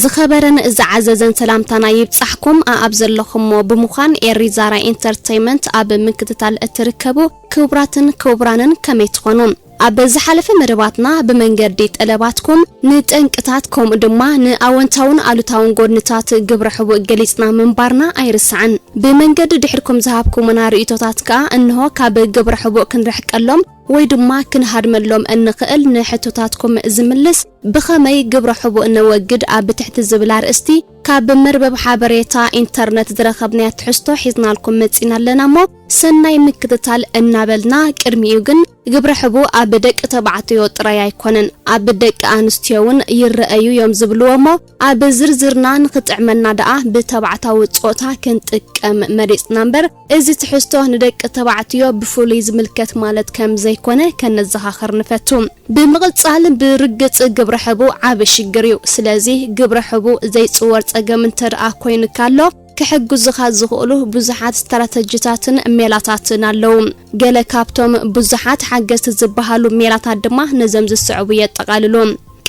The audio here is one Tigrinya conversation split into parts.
ዝኸበረን ዝዓዘዘን ሰላምታና ይብጻሕኩም። ኣኣብ ዘለኹሞ ብምዃን ኤሪ ዛራ ኢንተርተይመንት ኣብ ምክትታል እትርከቡ ክቡራትን ክቡራንን ከመይ ትኾኑ? ኣብ ዝሓለፈ መደባትና ብመንገዲ ጠለባትኩም ንጠንቅታት ከምኡ ድማ ንኣወንታውን ኣሉታውን ጎድንታት ግብረ ሕቡእ ገሊጽና ምንባርና ኣይርሳዕን። ብመንገዲ ድሕርኩም ዝሃብኩምና ርእይቶታት ከኣ እንሆ ካብ ግብረ ሕቡእ ክንርሕቀሎም ወይ ድማ ክንሃድመሎም እንኽእል ንሕቶታትኩም ዝምልስ ብኸመይ ግብረ ሕቡእ ነወግድ ኣብ ትሕቲ ዝብል ኣርእስቲ ካብ መርበብ ሓበሬታ ኢንተርነት ዝረኸብናዮ ትሕዝቶ ሒዝናልኩም መጺና ኣለና እሞ ሰናይ ምክትታል እናበልና ቅድሚኡ ግን ግብረ ሕቡእ ኣብ ደቂ ተባዕትዮ ጥራይ ኣይኮነን፣ ኣብ ደቂ ኣንስትዮ እውን ይረኣዩ እዮም ዝብልዎ እሞ ኣብ ዝርዝርና ንኽጥዕመና ደኣ ብተባዕታዊ ጾታ ክንጥቀም መሪጽና እምበር እዚ ትሕዝቶ ንደቂ ተባዕትዮ ብፍሉይ ዝምልከት ማለት ከም ዘይኮነ ከነዘኻኽር ንፈቱ። ብምቕጻል ብርግጽ ግብረ ሕቡእ ዓቢ ሽግር እዩ። ስለዚ ግብረ ሕቡእ ዘይጽወር ጸገም እንተ ደኣ ኮይኑካ ኣሎ ክሕግዙኻ ዝኽእሉ ብዙሓት ስትራተጂታትን ሜላታትን ኣለዉ። ገለ ካብቶም ብዙሓት ሓገዝቲ ዝበሃሉ ሜላታት ድማ ነዞም ዝስዕቡ የጠቓልሉ።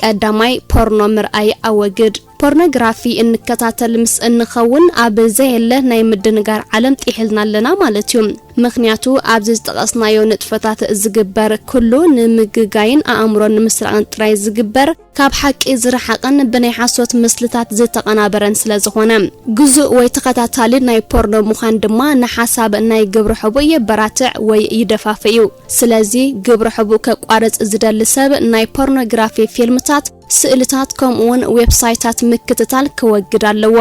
ቀዳማይ ፖርኖ ምርኣይ ኣወግድ። ፖርኖግራፊ እንከታተል ምስ እንኸውን ኣብ ዘየለ ናይ ምድንጋር ዓለም ጢሒልና ኣለና ማለት እዩ። ምኽንያቱ ኣብዚ ዝጠቐስናዮ ንጥፈታት ዝግበር ኩሉ ንምግጋይን ኣእምሮ ንምስራቕን ጥራይ ዝግበር ካብ ሓቂ ዝረሓቐን ብናይ ሓሶት ምስልታት ዝተቐናበረን ስለ ዝኾነ። ግዙእ ወይ ተኸታታሊ ናይ ፖርኖ ምዃን ድማ ንሓሳብ ናይ ግብረ ሕቡእ የበራትዕ ወይ ይደፋፍእ እዩ። ስለዚ ግብረ ሕቡእ ከቋርጽ ዝደሊ ሰብ ናይ ፖርኖግራፊ ፊልምታት፣ ስእልታት ከምኡውን ዌብሳይታት ምክትታል ክወግድ ኣለዎ።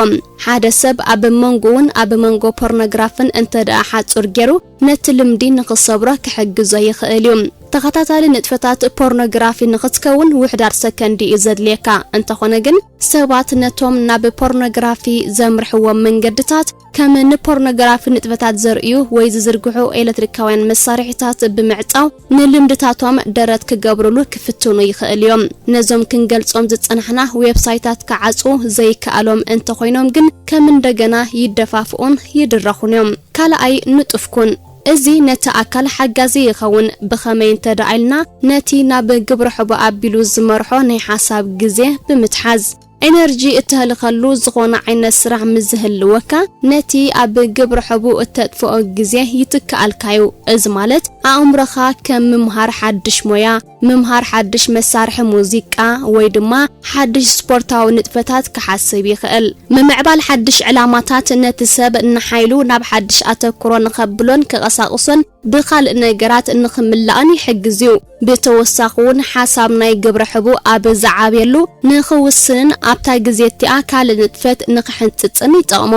ሓደ ሰብ ኣብ መንጎኡን ኣብ መንጎ ፖርኖግራፍን እንተ ደኣ ሓጹር ገይሩ ነቲ ልምዲ ንኽሰብሮ ክሕግዞ ይኽእል እዩ። ተኸታታሊ ንጥፈታት ፖርኖግራፊ ንኽትከውን ውሕዳት ሰከንዲ እዩ ዘድልየካ። እንተኾነ ግን ሰባት ነቶም ናብ ፖርኖግራፊ ዘምርሕዎም መንገድታት ከም ንፖርኖግራፊ ንጥፈታት ዘርእዩ ወይ ዝዝርግሑ ኤለትሪካውያን መሳርሒታት ብምዕጻው ንልምድታቶም ደረት ክገብርሉ ክፍትኑ ይኽእል እዮም። ነዞም ክንገልጾም ዝጸናሕና ዌብሳይታት ክዓጽዉ ዘይከኣሎም እንተኾይኖም ግን ከም እንደገና ይደፋፍኡን ይድረኹን እዮም። ካልኣይ ንጡፍ ኩን። እዚ ነቲ ኣካል ሓጋዚ ይኸውን። ብኸመይ እንተ ደኣ ኢልና ነቲ ናብ ግብረ ሕቡእ ኣቢሉ ዝመርሖ ናይ ሓሳብ ግዜ ብምትሓዝ። ኤነርጂ እተህልኸሉ ዝኾነ ዓይነት ስራሕ ምስ ዝህልወካ ነቲ ኣብ ግብረ ሕቡእ እተጥፍኦ ግዜ ይትክኣልካ እዩ። እዚ ማለት ኣእምሮኻ ከም ምምሃር ሓድሽ ሞያ፣ ምምሃር ሓድሽ መሳርሒ ሙዚቃ ወይ ድማ ሓድሽ ስፖርታዊ ንጥፈታት ክሓስብ ይኽእል። ምምዕባል ሓድሽ ዕላማታት ነቲ ሰብ ንሓይሉ ናብ ሓድሽ ኣተኩሮ ንኸብሎን ክቐሳቕሶን ብኻልእ ነገራት ንኽምላእን ይሕግዝ እዩ። ብተወሳኺ እውን ሓሳብ ናይ ግብረ ሕቡእ ኣብ ዝዓብየሉ ንኽውስንን ኣብታ ግዜ እቲኣ ካልእ ንጥፈት ንኽሕንጽጽን ይጠቕሞ።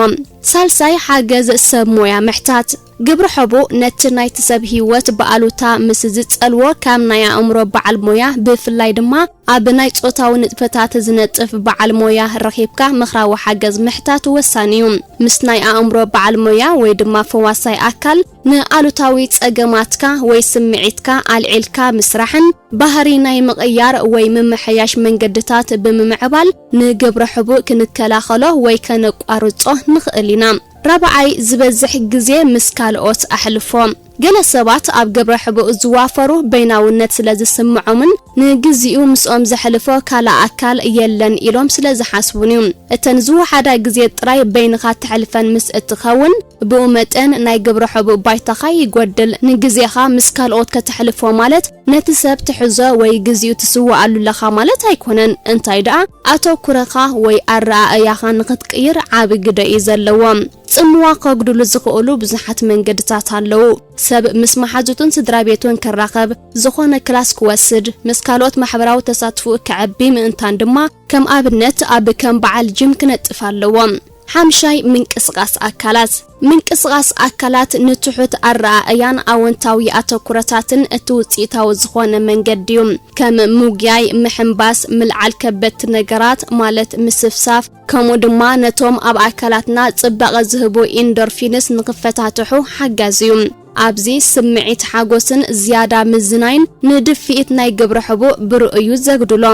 ሳልሳይ ሓገዝ ሰብ ሞያ ምሕታት። ግብረ ሕቡእ ነቲ ናይቲ ሰብ ህይወት ብኣሉታ ምስ ዝጸልዎ ካብ ናይ ኣእምሮ በዓል ሞያ ብፍላይ ድማ ኣብ ናይ ጾታዊ ንጥፈታት ዝነጥፍ በዓል ሞያ ረኺብካ ምኽራዊ ሓገዝ ምሕታት ወሳኒ እዩ። ምስ ናይ ኣእምሮ በዓል ሞያ ወይ ድማ ፈዋሳይ ኣካል ንኣሉታዊ ጸገማትካ ወይ ስምዒትካ ኣልዒልካ ምስራሕን ባህሪ ናይ ምቕያር ወይ ምምሕያሽ መንገድታት ብምምዕባል ንግብረ ሕቡእ ክንከላኸሎ ወይ ከነቋርጾ ንኽእል ኢና። ራብዓይ ዝበዝሕ ግዜ ምስ ካልኦት ኣሕልፎ። ገለ ሰባት ኣብ ግብረ ሕቡእ ዝዋፈሩ በይናውነት ስለ ዝስምዖምን ንግዚኡ ምስኦም ዘሕልፎ ካልእ ኣካል የለን ኢሎም ስለ ዝሓስቡን እዩ። እተን ዝወሓዳ ግዜ ጥራይ በይንኻ ተሕልፈን ምስ እትኸውን ብኡ መጠን ናይ ግብረ ሕቡእ ባይታኻ ይጎድል። ንግዜኻ ምስ ካልኦት ከተሕልፎ ማለት ነቲ ሰብ ትሕዞ ወይ ግዚኡ ትስውኣሉ ኣለኻ ማለት ኣይኮነን። እንታይ ደኣ ኣተኩረኻ ወይ ኣረኣእያኻ ንኽትቅይር ዓቢ ግደ እዩ ዘለዎ። ጽምዋ ከጉድሉ ዝኽእሉ ብዙሓት መንገድታት ኣለዉ። ሰብ ምስ መሓዙቱን ስድራ ቤቱን ክራኸብ፣ ዝኾነ ክላስ ክወስድ፣ ምስ ካልኦት ማሕበራዊ ተሳትፎኡ ከዐቢ ምእንታን ድማ ከም ኣብነት ኣብ ከም በዓል ጂም ክነጥፍ ኣለዎ። ሓምሻይ ምንቅስቓስ ኣካላት። ምንቅስቓስ ኣካላት ንትሑት ኣረኣእያን ኣወንታዊ ኣተኩረታትን እቲ ውጽኢታዊ ዝኾነ መንገዲ እዩ። ከም ምጉያይ፣ ምሕንባስ፣ ምልዓል ከበድቲ ነገራት ማለት ምስፍሳፍ፣ ከምኡ ድማ ነቶም ኣብ ኣካላትና ጽባቐ ዝህቡ ኢንዶርፊንስ ንኽፈታትሑ ሓጋዚ እዩ። ኣብዚ ስምዒት ሓጎስን ዝያዳ ምዝናይን ንድፍኢት ናይ ግብረ ሕቡእ ብርኡዩ ዘጉድሎ።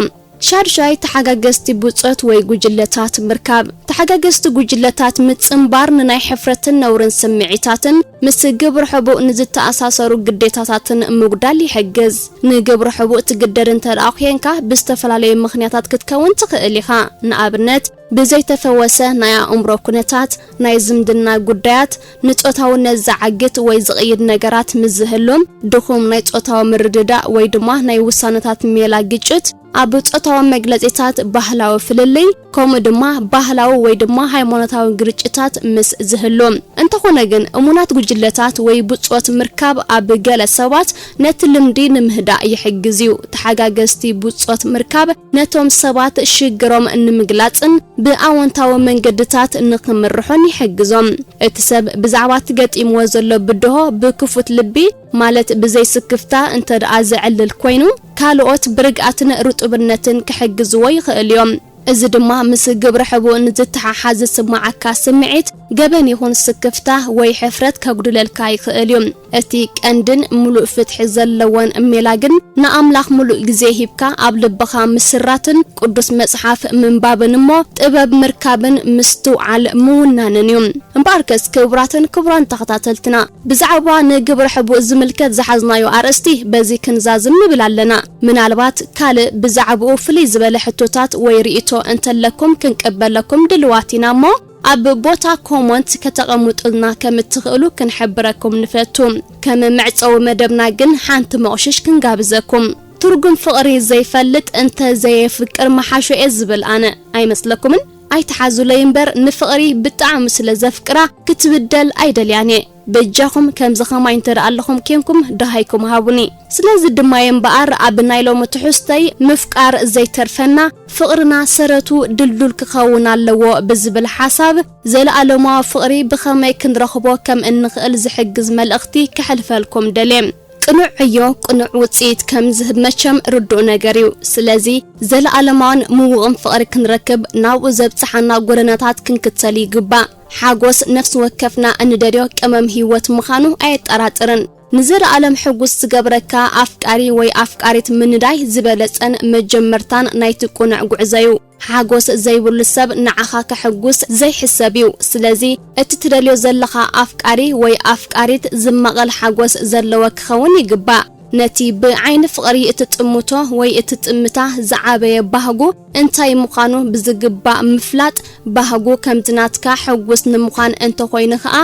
ሻድሻይ ተሓጋገዝቲ ብጾት ወይ ጉጅለታት ምርካብ። ተሓጋገዝቲ ጉጅለታት ምጽንባር ንናይ ሕፍረትን ነውርን ስምዒታትን ምስ ግብረ ሕቡእ ንዝተኣሳሰሩ ግዴታታትን ምጉዳል ይሕግዝ። ንግብረ ሕቡእ ትግደድ እንተ ደኣ ኾንካ ብዝተፈላለዩ ምኽንያታት ክትከውን ትኽእል ኢኻ። ንኣብነት ብዘይተፈወሰ ናይ ኣእምሮ ኩነታት፣ ናይ ዝምድና ጉዳያት፣ ንጾታውነት ዝዓግት ወይ ዝቕይድ ነገራት ምስ ዝህሉ፣ ድኹም ናይ ጾታዊ ምርድዳእ ወይ ድማ ናይ ውሳነታት ሜላ ግጭት፣ ኣብ ጾታዊ መግለጺታት ባህላዊ ፍልልይ፣ ከምኡ ድማ ባህላዊ ወይ ድማ ሃይማኖታዊ ግርጭታት ምስ ዝህሉ። እንተኾነ ግን፣ እሙናት ጉጅለታት ወይ ብጾት ምርካብ ኣብ ገለ ሰባት ነቲ ልምዲ ንምህዳእ ይሕግዝ እዩ። ተሓጋገዝቲ ብጾት ምርካብ ነቶም ሰባት ሽግሮም ንምግላጽን ብኣወንታዊ መንገድታት ንኽምርሑን ይሕግዞም። እቲ ሰብ ብዛዕባ እቲ ገጢምዎ ዘሎ ብድሆ ብክፉት ልቢ፣ ማለት ብዘይ ስክፍታ እንተ ደኣ ዘዕልል ኮይኑ፣ ካልኦት ብርግኣትን ርጡብነትን ክሕግዝዎ ይኽእል እዮም። እዚ ድማ ምስ ግብረ ሕቡእ ንዝተሓሓዝ ዝስምዓካ ስምዒት፣ ገበን ይኹን ስክፍታ ወይ ሕፍረት ከጉድለልካ ይኽእል እዩ። እቲ ቀንድን ምሉእ ፍትሒ ዘለዎን ሜላ ግን፣ ንኣምላኽ ምሉእ ግዜ ሂብካ ኣብ ልብኻ ምስራትን ቅዱስ መጽሓፍ ምንባብን እሞ፣ ጥበብ ምርካብን ምስትውዓል ምውናንን እዩ። እምበኣርከስ ክቡራትን ክቡራን ተኸታተልትና፣ ብዛዕባ ንግብረ ሕቡእ ዝምልከት ዝሓዝናዮ ኣርእስቲ በዚ ክንዛዝም ንብል ኣለና። ምናልባት ካልእ ብዛዕባኡ ፍልይ ዝበለ ሕቶታት ወይ ርእይቶ እንተለኩም ክንቅበለኩም ድልዋት ኢና እሞ፣ ኣብ ቦታ ኮመንት ከተቐምጡልና ከም እትኽእሉ ክንሕብረኩም ንፈቱ። ከም መዕጸዊ መደብና ግን ሓንቲ መቑሽሽ ክንጋብዘኩም። ትርጉም ፍቕሪ ዘይፈልጥ እንተ ዘየፍቅር ምሓሾ እየ ዝብል ኣነ። ኣይመስለኩምን? ኣይትሓዙለይ እምበር፣ ንፍቕሪ ብጣዕሚ ስለ ዘፍቅራ ክትብደል ኣይደልያን እየ። በጃኹም ከምዚ ኸማይ እንተ ደኣ ኣለኹም ኬንኩም ደሃይኩም ሃቡኒ። ስለዚ ድማ እየ እምበኣር ኣብ ናይ ሎሚ ትሕዝቶይ ምፍቃር ዘይተርፈና፣ ፍቕርና ሰረቱ ድልዱል ክኸውን ኣለዎ ብዝብል ሓሳብ፣ ዘለኣለማዊ ፍቕሪ ብኸመይ ክንረኽቦ ከም እንኽእል ዝሕግዝ መልእኽቲ ከሕልፈልኩም ደልየ። ቅኑዕ ዕዮ ቅኑዕ ውጽኢት ከም ዝህብ መቸም ርዱእ ነገር እዩ። ስለዚ ዘለኣለማውን ምዉቕን ፍቕሪ ክንረክብ ናብኡ ዘብጽሓና ጎደናታት ክንክተል ይግባእ። ሓጎስ ነፍሲ ወከፍና እንደልዮ ቀመም ህይወት ምዃኑ ኣየጠራጥርን። ንዘለኣለም ሕጉስ ዝገብረካ ኣፍቃሪ ወይ ኣፍቃሪት ምንዳይ ዝበለጸን መጀመርታን ናይቲ ቅኑዕ ጉዕዞ እዩ። ሓጎስ ዘይብሉ ሰብ ንዓኻ ከሐጉስ ዘይሕሰብ እዩ። ስለዚ እቲ ትደልዮ ዘለኻ ኣፍቃሪ ወይ ኣፍቃሪት ዝማቐል ሓጎስ ዘለዎ ክኸውን ይግባእ። ነቲ ብዓይኒ ፍቕሪ እትጥምቶ ወይ እትጥምታ ዝዓበየ ባህጉ እንታይ ምዃኑ ብዝግባእ ምፍላጥ፣ ባህጉ ከምቲ ናትካ ሕጉስ ንምዃን እንተኾይኑ ኸኣ፣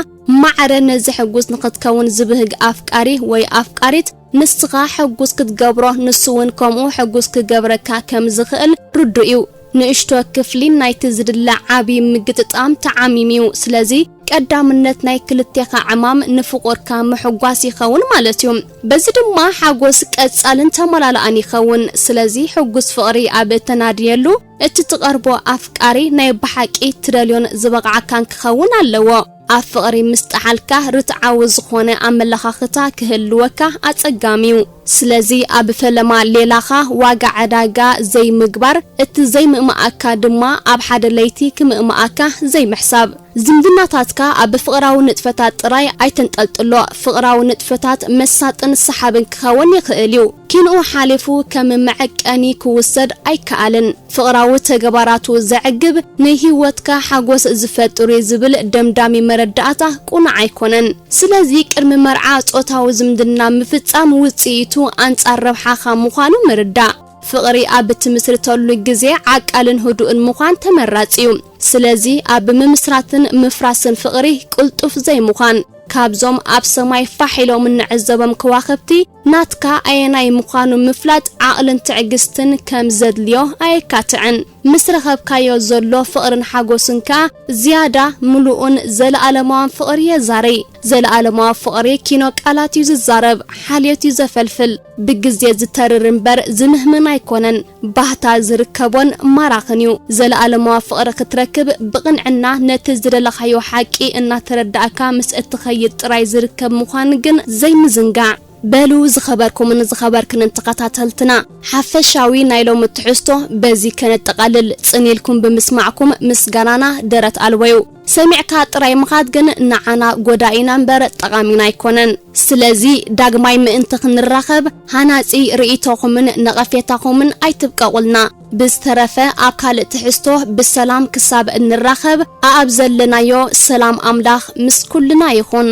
ማዕረ ነዚ ሕጉስ ንኽትከውን ዝብህግ ኣፍቃሪ ወይ ኣፍቃሪት ንስኻ ሕጉስ ክትገብሮ ንሱ እውን ከምኡ ሕጉስ ክገብረካ ከም ዝኽእል ርዱእ እዩ። ንእሽቶ ክፍሊ ናይቲ ዝድለ ዓቢ ምግጥጣም ተዓሚም እዩ። ስለዚ ቀዳምነት ናይ ክልቴኻ ዕማም ንፍቑርካ ምሕጓስ ይኸውን ማለት እዩ። በዚ ድማ ሓጎስ ቀጻልን ተመላላእን ይኸውን። ስለዚ ሕጉስ ፍቕሪ ኣብ እተናድየሉ፣ እቲ ትቐርቦ ኣፍቃሪ ናይ ብሓቂ ትደልዮን ዝበቕዓካን ክኸውን ኣለዎ። ኣብ ፍቕሪ ምስ ጠሓልካ ርትዓዊ ዝኾነ ኣመለኻኽታ ክህልወካ ኣጸጋሚ እዩ። ስለዚ ኣብ ፈለማ ሌላኻ ዋጋ ዕዳጋ ዘይምግባር፣ እቲ ዘይምእማኣካ ድማ ኣብ ሓደ ለይቲ ክምእማኣካ ዘይምሕሳብ። ዝምድናታትካ ኣብ ፍቕራዊ ንጥፈታት ጥራይ ኣይተንጠልጥሎ። ፍቕራዊ ንጥፈታት መሳጥን ሰሓብን ክኸውን ይኽእል እዩ። ኪንኡ ሓሊፉ ከም መዐቀኒ ክውሰድ ኣይከኣልን። ፍቕራዊ ተግባራቱ ዘዕግብ፣ ንህይወትካ ሓጎስ ዝፈጥር እዩ ዝብል ደምዳሚ መረዳእታ ቅኑዕ ኣይኮነን። ስለዚ ቅድሚ መርዓ ጾታዊ ዝምድና ምፍጻም ውጽኢቱ ኣንጻር ረብሓኻ ምዃኑ ምርዳእ። ፍቕሪ ኣብ እትምስርተሉ ግዜ ዓቃልን ህዱእን ምዃን ተመራጺ እዩ። ስለዚ ኣብ ምምስራትን ምፍራስን ፍቕሪ ቅልጡፍ ዘይምዃን። ካብዞም ኣብ ሰማይ ፋሕ ኢሎም እንዕዘቦም ከዋኽብቲ ናትካ ኣየናይ ምዃኑ ምፍላጥ ዓቕልን ትዕግስትን ከም ዘድልዮ ኣየካትዕን። ምስ ረኸብካዮ ዘሎ ፍቕርን ሓጎስን ከኣ ዝያዳ ምሉእን ዘለኣለማውን ፍቕሪ የዛሪ። ዘለኣለማዊ ፍቕሪ ኪኖ ቃላት እዩ ዝዛረብ፣ ሓልዮት እዩ ዘፈልፍል። ብግዜ ዝተርር እምበር ዝምህምን ኣይኮነን። ባህታ ዝርከቦን ማራኽን እዩ። ዘለኣለማዊ ፍቕሪ ክትረክብ ብቕንዕና ነቲ ዝደለኻዮ ሓቂ እናተረዳእካ ምስ እትኸይድ ጥራይ ዝርከብ ምዃን ግን ዘይምዝንጋዕ። በሉ ዝኸበርኩምን ዝኸበርክንን ተኸታተልትና፣ ሓፈሻዊ ናይ ሎሚ ትሕዝቶ በዚ ከነጠቓልል። ጽን ኢልኩም ብምስማዕኩም ምስጋናና ደረት ኣልቦ እዩ። ሰሚዕካ ጥራይ ምኻድ ግን ንዓና ጎዳኢና እምበር ጠቓሚና ኣይኮነን። ስለዚ ዳግማይ ምእንቲ ክንራኸብ፣ ሃናጺ ርእይቶኹምን ነቐፌታኹምን ኣይትብቀቑልና። ብዝተረፈ ኣብ ካልእ ትሕዝቶ ብሰላም ክሳብ እንራኸብ፣ ኣኣብ ዘለናዮ ሰላም ኣምላኽ ምስ ኩልና ይኹን።